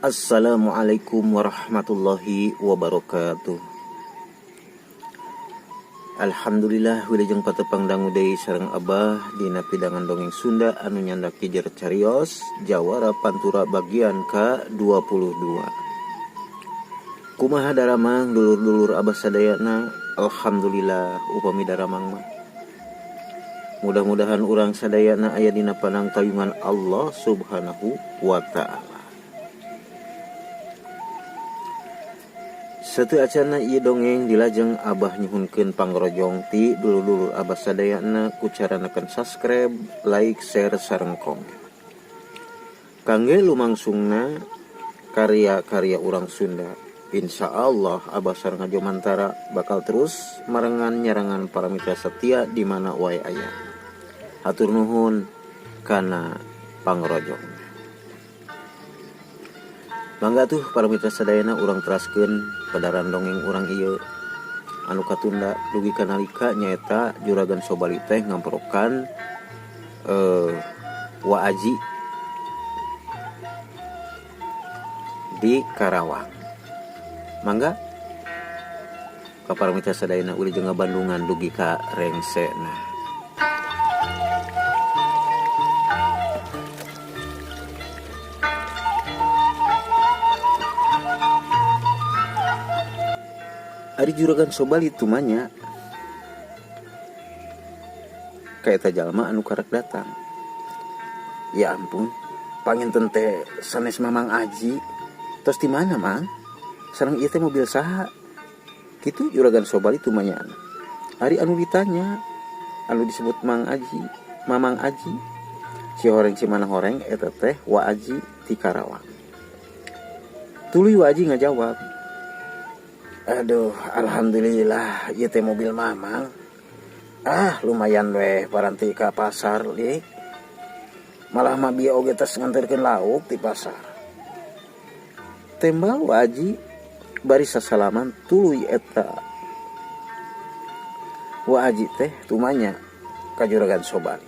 Assalamualaikum warahmatullahi wabarakatuh. Alhamdulillah wilujeng patepang dangu deui sareng Abah dina pidangan dongeng Sunda anu nyandak jejer carios Jawara Pantura bagian ka-22. Kumaha daramang dulur-dulur Abah sadayana? Alhamdulillah upami daramang mah. Mudah-mudahan urang sadayana aya dina panangtayungan Allah Subhanahu wa taala. Sateuacanna ieu dongeng dilajeng Abah nyuhunkeun pangrojong ti dulur-dulur Abah sadayana ku cara neken subscribe, like, share sareng komen. Kangge lumangsungna karya-karya urang Sunda. Insya Allah Abah sareng Jomantara bakal terus marengan nyarengan para mitra setia di mana wae aya. Hatur nuhun kana pangrojong. Mangga tuh para mitra sadayana urang teraskeun padaran dongeng urang ieu anu katunda dugi ka nalika nyaeta Juragan Sobali teh ngamperokan Wa Aji di Karawang. Mangga ka para mitra sadayana wilujeng ngabandungan dugi ka rengsena. Ari Juragan Sobali tumanya ka eta jalma anu karek datang. Ya ampun, panginten teh sanes Mamang Aji. Tos di mana, Mang? Sareng ieu teh mobil saha? Kitu Juragan Sobali tumanya. Ari anu ditanya, anu disebut Mang Aji, Mamang Aji. Si horeng si mana horeng eta teh Wa Aji ti Karawang. Tuluy Wa Aji ngajawab, aduh, alhamdulillah ieu teh mobil Mamang. Ah, lumayan weh paranti ka pasar li. Malah mah bieu oge tos nganterkeun lauk di pasar. Tembal Wa Aji bari sasalaman tuluy eta Wa Aji teh tumanya ka Juragan Sobali.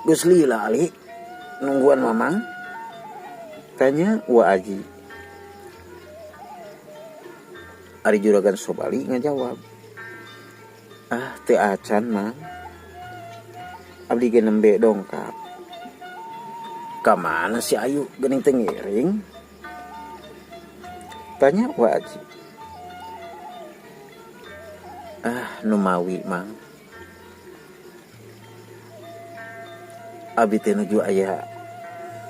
Geus lila Ali nungguan Mamang? Tanya Wa Aji. Ari Juragan Sobali ngajawab, ah teu acan Mang, abdi ge nembe dongkap. Ka mana si Ayu geuning teu ngiring? Tanya Wa Aji. Ah numawi Mang, abdi teh nuju aya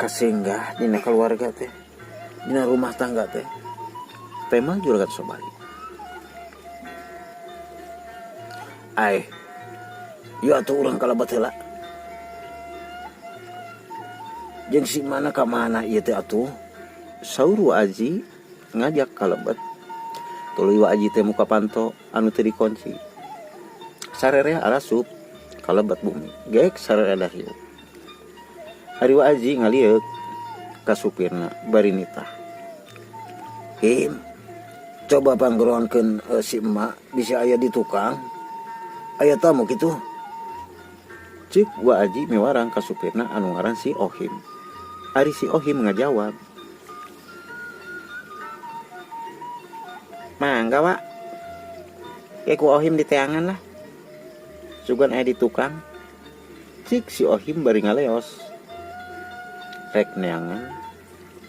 kasenggah dina keluarga teh, dina rumah tangga teh. Tema Juragan Sobali. Ai, yuk atuh urang kalebet heula. Jeung si mana ka mana ieu teh atuh? Saur Wa Aji ngajak kalebet. Tuluy Wa Aji teh muka panto anu teu dikunci. Sarerea arasup kalebet bumi. Gek sarerea darieu. Ari Wa Aji ngalieuk ka supirna bari nitah. Him, coba panggeroankeun si emak bisa aya di tukang. Aya tamu kitu. Cek Wa Aji miwarang ka supirna anu ngaran si Ohim. Ari si Ohim ngajawab, mangga Wa, ke ku Ohim diteangan lah. Sugan aya di tukang. Cik si Ohim bari ngaleos. Rek neangan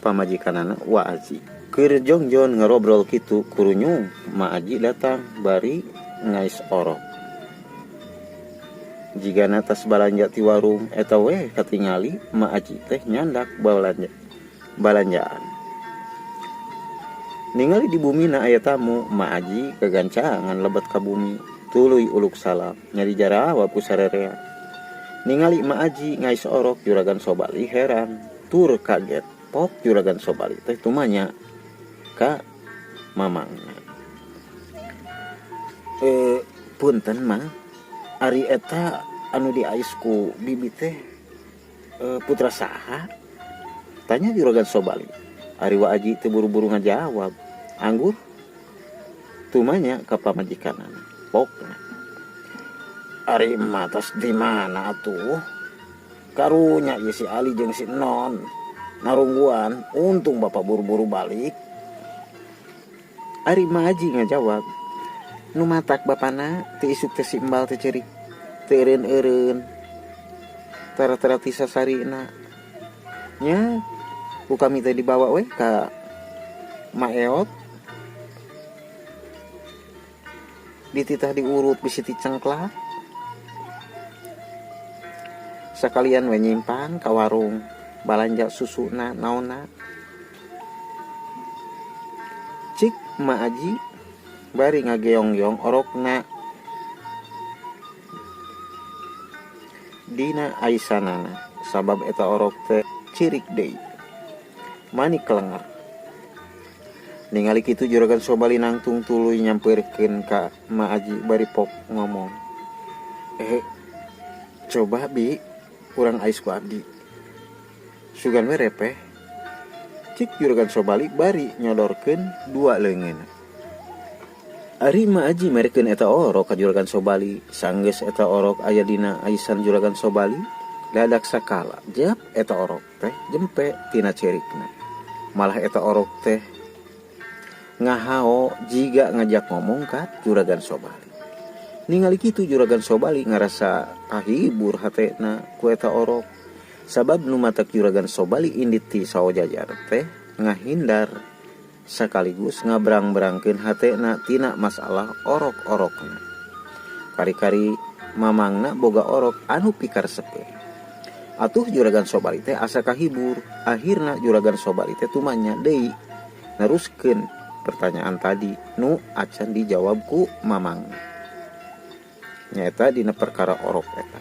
pamajikanana Wa Aji. Keur jongjon ngarobrol kitu kurunyung Ma Aji datang bari ngais orok. Jigana tas balanja ti warung eta we katingali Ma Aji teh nyandak balanjaan. Ningali di bumina aya tamu, Ma Aji kegancangan lebet ka bumi, tuluy uluk salam, nyari jarawab ku sarerea. Ningali Ma Aji ngais orok Juragan Sobali heran, tur kaget. Pok Juragan Sobali teh tumanya ka mamangna. Punten Mang, ari eta anu diais ku bibi teh putra saha? Tanya Juragan Sobali. Ari Wa Aji teh buru-buru ngajawab, anggur tumanya ka pamajikanana. Pokna ari emak tos di mana atuh? Karunya ieu si Ali jeung si Non. Narungguan, untung bapak buru-buru balik. Ari Ma Aji ngajawab, nu matak bapana ti isuk teh si embal teh ceurik teu eureun-eureun. Tara-tara ti sasarina. Nya, ku kami teh dibawa we ka Maeot. Dititah diurut bisi ticengklak. Sakalian we nyimpang ka warung balanja susuna naonna. Cik Ma Aji bari ngageong-geong orokna dina aisanana sabab eta orok teh cirik deui mani kelenger. Ningali kitu Juragan Sobali nangtung tuluy nyampeurkeun ka Ma Aji bari pok ngomong, coba bi urang ais ku abdi sugan we repeh. Cik Juragan Sobali bari nyodorkeun dua leungeun. Ari Ma Aji merekeun eta orok ka Juragan Sobali. Sanggeus eta orok aya dina aisan Juragan Sobali, dadak sakala jap eta orok teh jempe tina cerikna. Malah eta orok teh ngahao jiga ngajak ngomong ka Juragan Sobali. Ningali kitu Juragan Sobali ngarasa kahibur hatena ku eta orok. Sabab nu matak Juragan Sobali indit ti saojajar teh ngahindar sekaligus ngabrang-brangkeun hatena tina masalah orok-orokna. Kari-kari mamangna boga orok anu pikaresepeun. Atuh Juragan Sobali teh asa kahibur. Akhirna Juragan Sobali teh tumanya deui neruskeun pertanyaan tadi nu acan dijawab ku mamangna. Nyaeta dina perkara orok eta.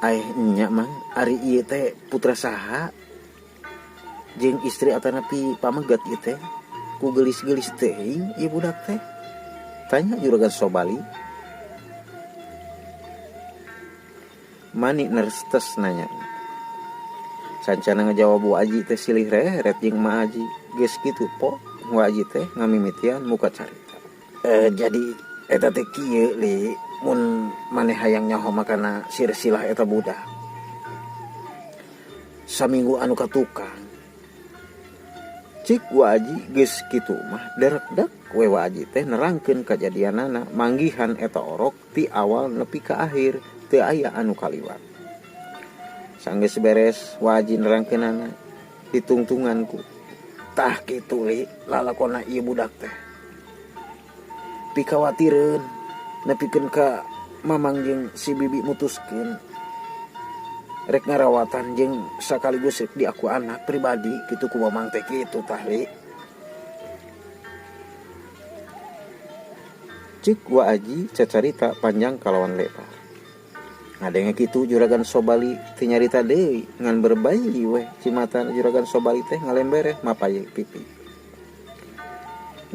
Aih nya mang, ari ieu teh putra saha jeung istri atanapi pamegat ieu teh ku geulis-geulis teuing ieu budak teh? Tanya Juragan Sobali. Mani nerstes nanya. Sancana ngajawab Wa Aji teh silih reret jeung Ma Aji. Geus kitu po Wa Aji teh ngamimitian muka carita. Jadi eta teh kieu li, mun maneh hayang nyaho makana sirsilah eta budak. Saminggu anu katukang. Cik Wa Aji geus kitu mah derekdek we Wa Aji teh nerangkeun kajadianana manggihan eta orok ti awal nepi ka akhir teu aya anu kaliwat. Sanggeus beres Wa Aji nerangkeunana ditungtunganku. Tah kitu li lalakona ieu budak teh. Pikawatireun nepikeun ka mamang jeung si bibi mutuskeun rek ngarawatan jeung sakaligus rek diaku anak pribadi kitu ku mamang teh kitu tah li. Cik Wa Aji cacarita panjang kalawan lebar. Ngadenge kitu Juragan Sobali teu nyarita deui ngan berbayi weh cimata Juragan Sobali teh ngalembereh mapaye pipi.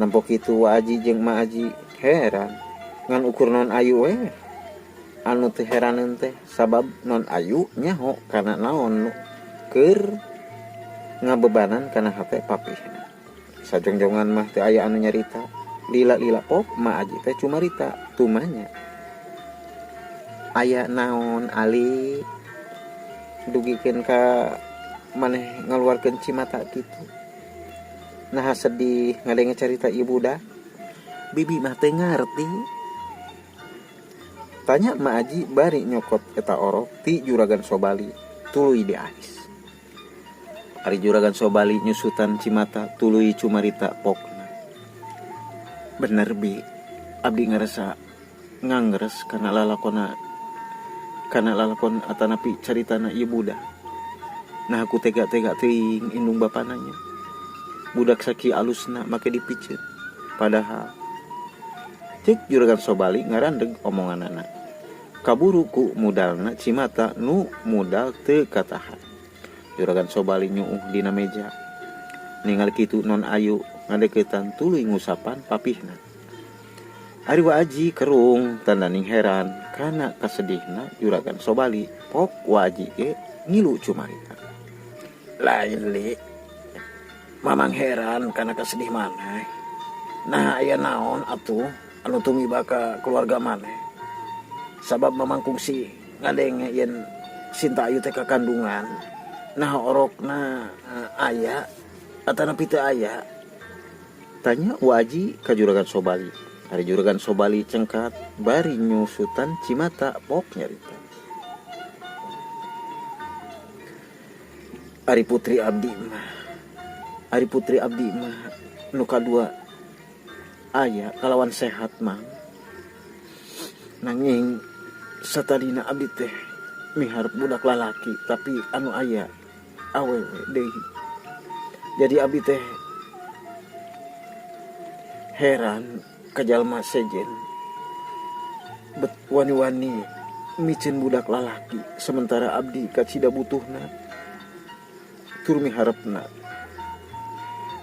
Nempo kitu Wa Aji jeung Ma Aji heran ngan ukur non ayu weh. Anu teu heraneun teh sabab non ayu nyaho kana naon nu keur ngabebanan kana hate papihna. Sajongjongan mah teu aya anu nyarita. Lila-lila pok Ma Aji teh cumarita tumanya. Aya naon ali dugikeun ka maneh ngaluarkeun cimata kitu. Naha sedih ngadenge carita ieu budak. Bibi mah teu ngarti. Tanya Ma Aji bari nyokot eta orok ti Juragan Sobali tuluy diais. Ari Juragan Sobali nyusutan cimata tuluy cumarita pokna. Bener bi, abdi ngarasa nganggeres kana lalakona kana lalakon atanapi caritana ieu budak. Nah aku tega-tega teuing indung bapana nya. Budak saki alusna make dipiceun. Padahal cek Juragan Sobali ngarandeg omonganana. Kaburu ku mudalna cimata nu mudal teu katahan. Juragan Sobali nyuuh dina meja. Ningali kitu non ayu ngadeukeutan tuluy ngusapan papihna. Ari Wa Aji kerung tandaning heran kana kasedihna Juragan Sobali. Pok Wa Aji ge ngilu cumarita. Lain li, mamang heran kana kasedih maneh. Nah aya naon atuh anu tumiba ka keluarga maneh. Sabab mamang kungsi ngadenge yen Sinta Ayu teh kakandungan nah orokna aya atanapi teu aya tanya Wa Aji ka Juragan Sobali. Ari Juragan Sobali cengkat bari nyusutan cimata pok nyarita. Ari Putri Abdi mah, Ari Putri Abdi mah nu kadua aya kalawan sehat mang. Nanging satadina abdi teh miharep budak lalaki tapi anu aya awewe deui. Jadi abdi teh heran ka jalma sejen bet wani-wani miceun budak lalaki sementara abdi kacida butuhna tur miharepna.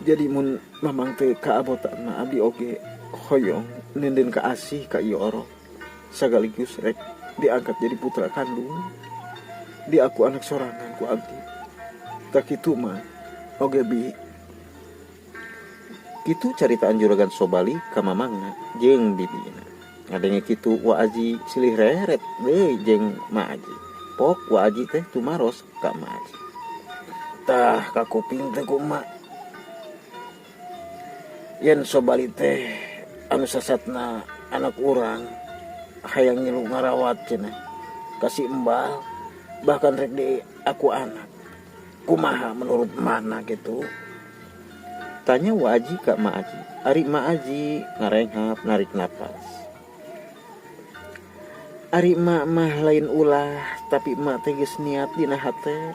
Jadi mun mamang teh kaabotana abdi oge hoyong nenden kaasih ka ieu orok sagaligus rek diangkat jadi putra kandung di aku anak sorangan ku abdi. Tak kitu mah oge bi. Kitu caritaan Juragan Sobali ka mamangna jeung bibina. Ngadenge kitu Wa Aji silih reret deui jeung Ma Aji. Pok Wa Aji teh tumaros ka Ma Aji. Tah kakuping teh ku emak. Yen Sobali teh anu sasatna anak urang hayang ngilu ngarawat cenah kasih embal bahkan rek di aku anak. Kumaha menurut mana gitu? Tanya Wa Aji ka Ma Aji. Ari Ma Aji ngarenghap narik napas. Ari ma mah lain ulah tapi ma teh geus niat dina hate.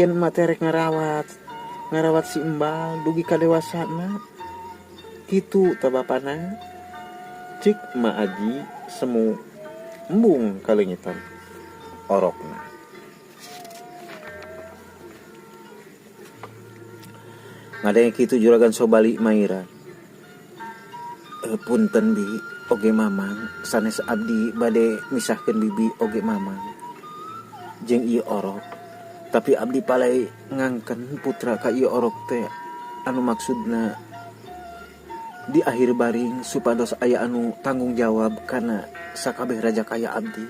Yen ma teh rek ngarawat si embal dugi ka dewasana. Kitu ta bapana. Cik Ma Aji semu embung kaleungitan orokna. Ngadenge kitu Juragan Sobali maira. Punten bi oge mamang sanes abdi bade misahkeun bibi oge mamang jeung ieu orok. Tapi abdi palai ngangken putra ka ieu orok teh anu maksudna di akhir baring supados aya anu tanggung jawab kana sakabeh raja kaya abdi.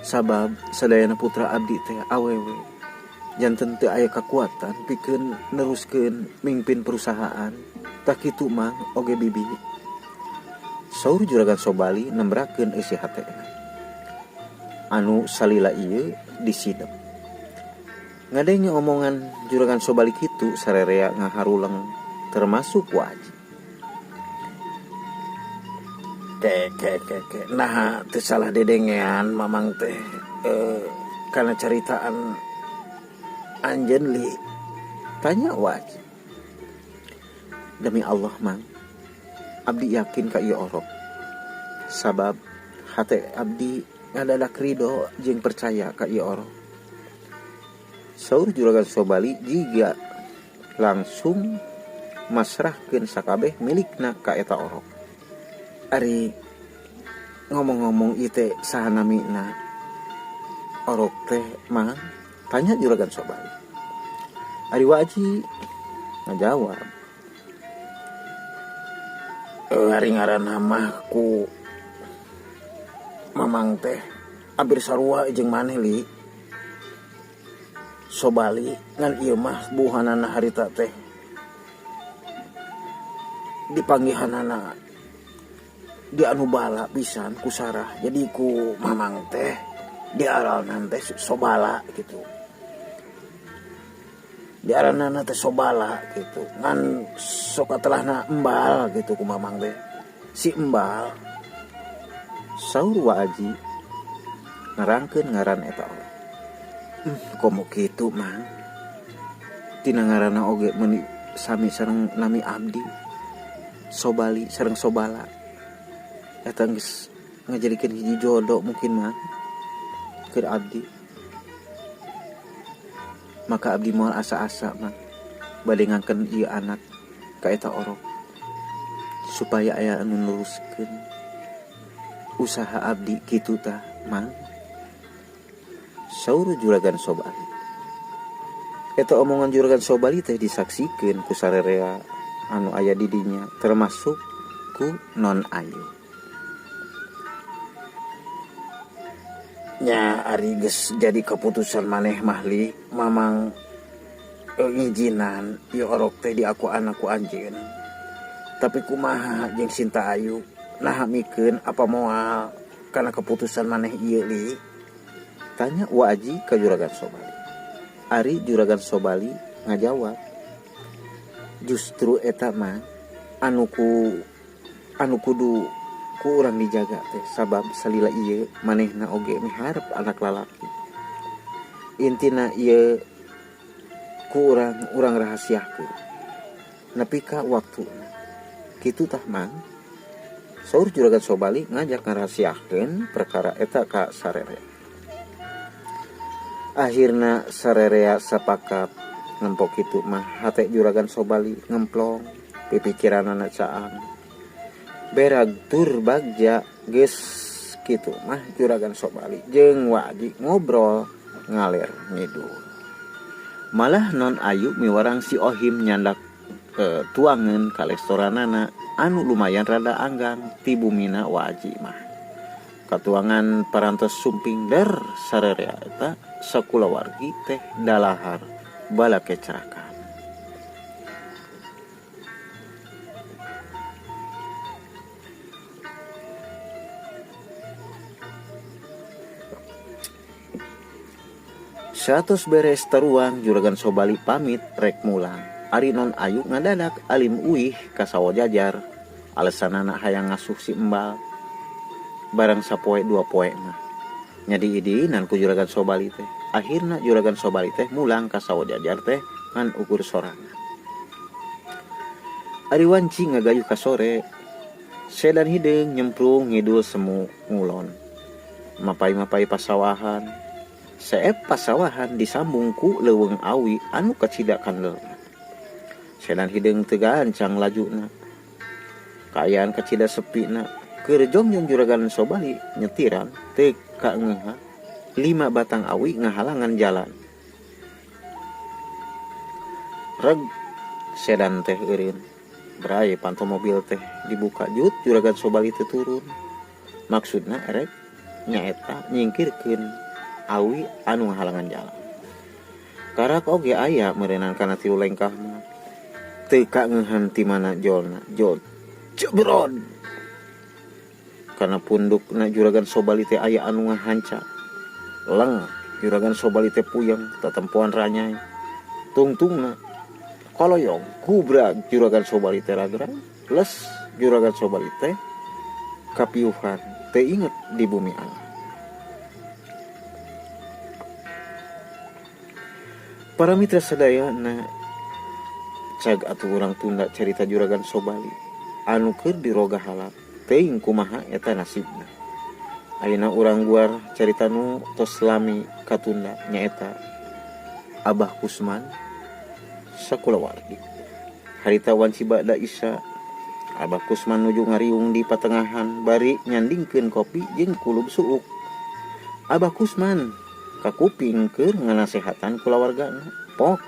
Sabab sadayana putra abdi teh awewe janten teu aya kakuatan pikeun neruskeun mingpin perusahaan. Tah kitu mang oge bibi. Saur Juragan Sobali nembrakeun eusi hatena anu salila ieu disidep. Ngadenge omongan Juragan Sobali kitu sarerea ngaharuleng termasuk Wa Aji. Ke nah teu salah dedengean mamang teh kana caritaan anjeun li tanya Wa Aji. Demi Allah mang, abdi yakin ka ieu orok. Sabab hate abdi ngadadak ridho jeung percaya ka ieu orok. Saur Juragan Sobali jiga langsung masrahkeun sakabeh milikna ka eta orok. Ari ngomong-ngomong ieu teh saha namina orok teh mang? Tanya Juragan Sobali. Ari Wa Aji ngajawab. Ari ngaranna mah ku mamang teh hampir sarua jeung maneh li. Sobali ngan ieu mah buhanana harita teh dipanggihanana di anu bala pisan ku sarah. Jadi ku mamang teh diaranan teh Sobala gitu. Diaranana teh Sobala gitu. Ngan sok atelahna embal gitu ku mamang teh. Si embal. Saur Wa Aji nerangkeun ngaran eta orok. Komo kitu mang. Tina ngaranna oge meuni sami sareng nami abdi. Sobali sareng Sobala. Eta geus ngajadikeun hiji jodoh mungkin mah keur abdi. Maka abdi moal asa-asa mah bade ngangkeun ieu anak ka eta orok supaya aya anu neruskeun usaha abdi kitu tah mang. Saur Juragan Sobali. Eta omongan Juragan Sobali teh disaksikeun ku sarerea anu aya di dinya termasuk ku Non Ayu. Nya ari geus jadi keputusan maneh mah li mamang ngijinan ieu orok teh diakuan ku anjeun. Tapi kumaha jeung Sinta Ayu naha mikeun apa moal kana keputusan maneh ieu li? Tanya Wa Aji ka Juragan Sobali. Ari Juragan Sobali ngajawab, justru eta mah anu ku anu kudu ku urang dijaga teh sabab salila ieu manehna oge miharep anak lalaki. Intina ieu ku urang rahasiakeun nepi ka waktuna. Kitu tah Mang. Saur Juragan Sobali ngajak ngarahasiakeun perkara eta ka sarerea. Akhirna sarerea sapakat nempo kitu mah hate Juragan Sobali ngemplong pipikiranana caang. Berag tur bagja geus kitu mah Juragan Sobali jeung Wa Aji ngobrol ngaler ngidul. Malah Non Ayu miwarang si Ohim nyandak tuangan ka restoranana anu lumayan rada anggang ti bumina Wa Aji mah. Katuangan parantos sumping der sarerea eta sakulawargi teh dalahar balakecrakan. Satos beres teruang Juragan Sobali pamit rek mulang. Ari Non Ayu ngadadak alim uih ka Sawojajar. Alesanana hayang ngasuh si embal. Barang sapoe dua poe mah. Nya diidinan ku Juragan Sobali teh. Akhirna Juragan Sobali teh mulang ka Sawojajar teh ngan ukur sorangan. Ari wanci ngagayuh ka sore. Sedan hideung nyemplung ngidul semu ngulon. Mapai-mapai pasawahan. Seep pasawahan disambung ku leuweung awi anu kacida kandelna. Sedan hideung teu gancang lajuna. Kaayaan kacida sepina. Keur jongjong Juragan Sobali nyetiran teu kaengeuhan 5 batang awi ngahalangan jalan. Reg sedan teh eureun. Bray panto mobil teh dibuka jut Juragan Sobali teh turun. Maksudna erek nyaeta nyingkirkeun awi anu ngahalangan jalan. Karak oge aya meureunang kana 3 lengkah mah. Teu kaengeuhan ti mana jolna. Jol jebrod. Kana pundukna Juragan Sobali teh aya anu ngahanca. Leng Juragan Sobali teh puyeng tatempoan ranyai. Tungtungna koloyong kubrag Juragan Sobali teh ragrag. Les Juragan Sobali teh kapiuhan teu inget di bumi Allah. Para mitra sadayana cag atuh urang tunda carita Juragan Sobali anu keur diroga halak teuing kumaha eta nasibna. Ayeuna urang guar carita nu tos lami katunda nyaeta Abah Kusman sakulawargi. Harita wanci bada Isya Abah Kusman nuju ngariung di patengahan bari nyandingkeun kopi jeung kulub suuk. Abah Kusman kakuping keur nganasehatan kulawargana. Pok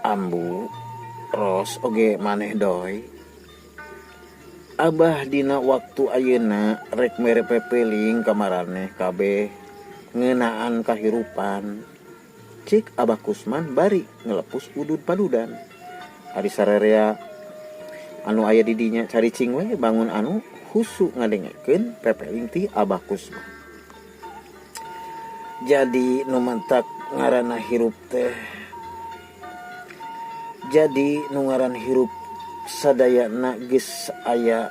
Ambu Ros oge maneh doi. Abah dina waktu ayeuna rek mere pepeling ka maraneh kabeh ngeunaan kahirupan. Cik Abah Kusman bari ngelepus udud padudan. Ari sarerea anu aya di dinya caricing we bangun anu husu ngadengekeun pepeling ti Abah Kusman. Jadi nu mantak ngaranna hirup teh. Jadi nu ngaran hirup sadayana geus aya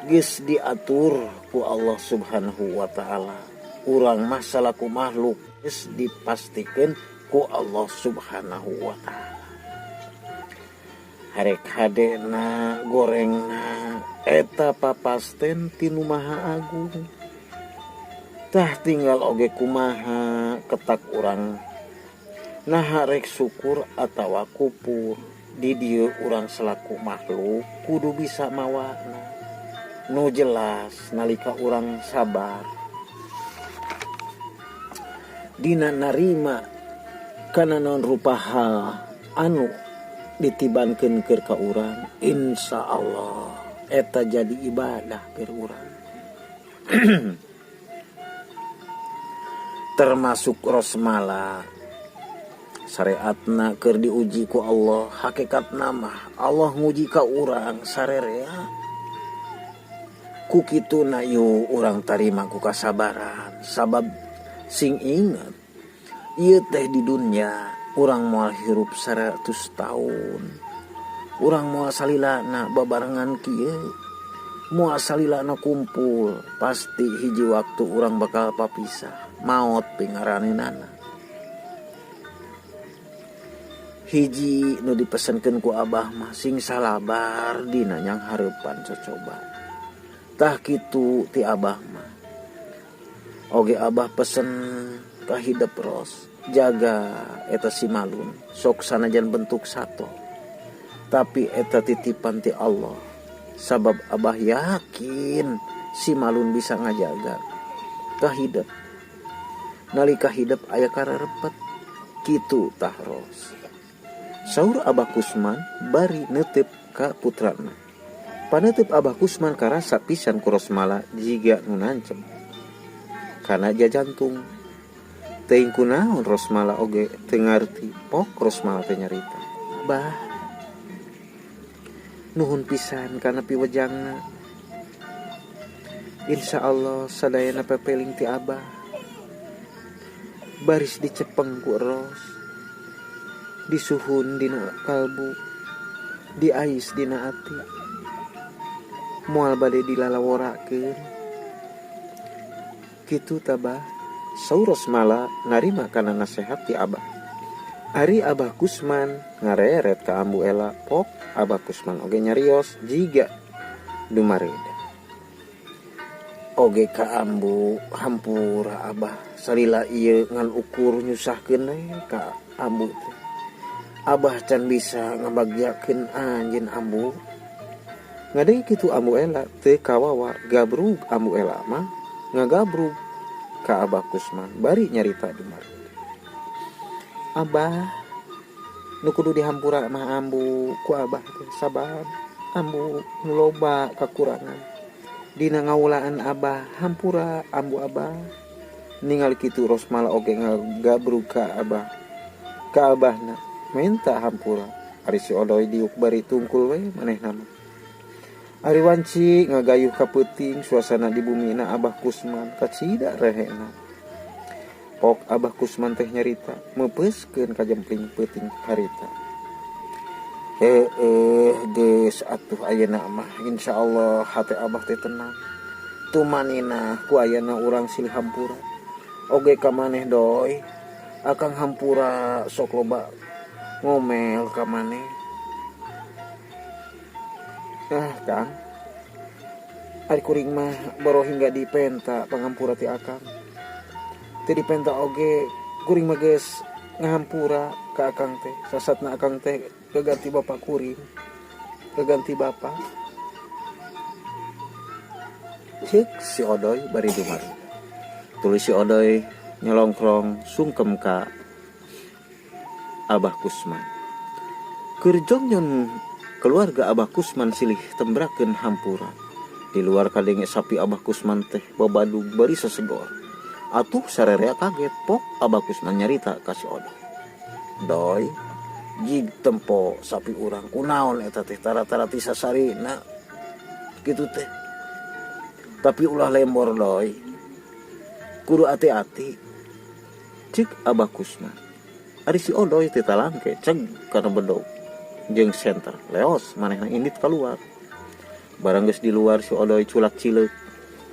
geus diatur ku Allah Subhanahu wa taala. Urang mah salaku makhluk geus dipastikeun ku Allah Subhanahu wa taala. Harek hadena gorengna eta papasten ti nu Maha Agung. Tah tinggal oge kumaha ketak urang naha rek syukur atawa kupur. Di dieu urang selaku makhluk kudu bisa mawana nu jelas nalika urang sabar dina narima kana naon rupa hal anu ditibankeun keur ka urang, insyaallah eta jadi ibadah keur urang. Termasuk Rosmala syariatna keur diuji ku Allah, hakikatna mah Allah nguji ka urang sarerea. Ku kituna yu urang tarima ku kasabaran, sabab sing inget ieu teh di dunya urang moal hirup 100 tahun. Urang moal salilana babarengan kieu, moal salilana kumpul, pasti hiji waktu urang bakal papisah, maot pingaranenana. Hiji nu dipesenkeun ku abah mah sing salabar dina nyang hareupan cocoba. Tah kitu ti abah mah. Oge abah pesen ka hidep Ros, jaga eta si Malun, sok sanajan bentuk sato. Tapi eta titipan ti Allah. Sabab abah yakin si Malun bisa ngajaga ka hidep. Nalika hidep aya kararepet kitu tah Ros. Saur Abah Kusman bari neuteup ka putrana. Paneuteub Abah Kusman karasa pisan ku Rosmala jiga nu nancep kana jajantung. Teuing kunaon Rosmala oge teu ngarti, pok Rosmala teh nyarita. Bah, nuhun pisan kana piwejangna. Insya Allah sadayana pepeling ti Abah. Baris dicepeng ku Ros, disuhun dina kalbu, diais dina ati. Moal bade dilalaworakeun. Kitu tabah. Saur Rosmala narima kana nasehat ti Abah. Ari Abah Kusman ngareret ka Ambu Ela, pok Abah Kusman oge nyarios jiga dumareda. Oge ka Ambu hampura Abah salila ieu ngan ukur nyusahkeun we ka Ambu teh. Abah can bisa ngabagjakeun anjeun Ambu. Ngadeg kitu Ambu Ela teu kawawa gabrug Ambu Ela mah ngagabrug ka Abah Kusman bari nyarita dumareda. Abah nu kudu dihampura mah Ambu ku Abah teh, sabab Ambu nu loba kakurangan dina ngawulaan Abah, hampura Ambu Abah. Ningali kitu Rosmala oge ngagabrug ka Abah, ka Abahna minta hampura. Ari si Odoy diuk bari tungkul we manehna mah. Ari wanci ngagayuh ka peuting suasana di bumina Abah Kusman kacida rehena. Pok Abah Kusman teh nyarita meupeuskeun ka jempling peuting harita. Geus atuh ayeuna mah insyaallah hate Abah teh tenang. Tumanina ku ayana urang silih hampura. Oge ka maneh doy, akang hampura sok loba ngomel ka maneh. Ah Kang, ari kuring mah boro hingga dipenta pangampura ti akang. Teu dipenta oge kuring mah geus ngahampura ka akang teh. Sasatna akang teh kaganti bapak kuring, kaganti bapak. Cek si Odoy bari dumari. Tuluy si Odoy nyelongkrong sungkem ka Abah Kusman. Keur jongjon keluarga Abah Kusman silih tembrakeun hampura. Di luar kadenge sapi Abah Kusman teh babadug bari sesegor. Atuh sarerea kaget, pok Abah Kusman nyarita ka si Odoy. Doy, jig tempo sapi urang kunaon eta teh tara-tara ti sasarina kitu teh. Tapi ulah lembor doy, kudu ati-ati. Cek Abah Kusman. Ari si Odoy teh talangke ceg kana bedog jeung senter leos manehna indit keluar. Barang geus di luar si Odoy culak cileuk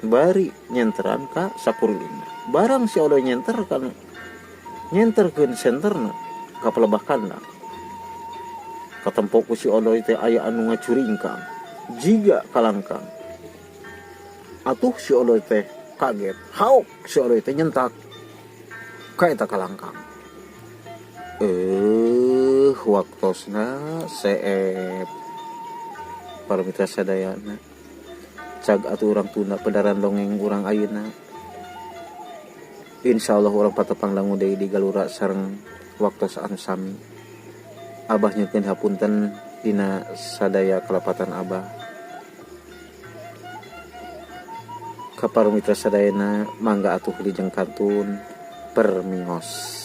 bari nyenteran ka sakurilingna. Barang si Odoy nyenter kan nyenterkeun senterna ka pelebah kandang. Katempo ku si Odoy teh aya anu ngacuringkang jiga kalangkang. Atuh si Odoy teh kaget, hauk si Odoy teh nyentak ka eta kalangkang. Waktosna seep para mitra sadayana. Cag atuh urang tunda pedaran dongeng urang ayeuna. Insyaallah urang patepang dangu deui di galura sareng waktos anu sami. Abah nyuhunkeun hapunten dina sadaya kalepatan Abah. Ka para mitra sadayana, mangga atuh wilujeng kantun, permios.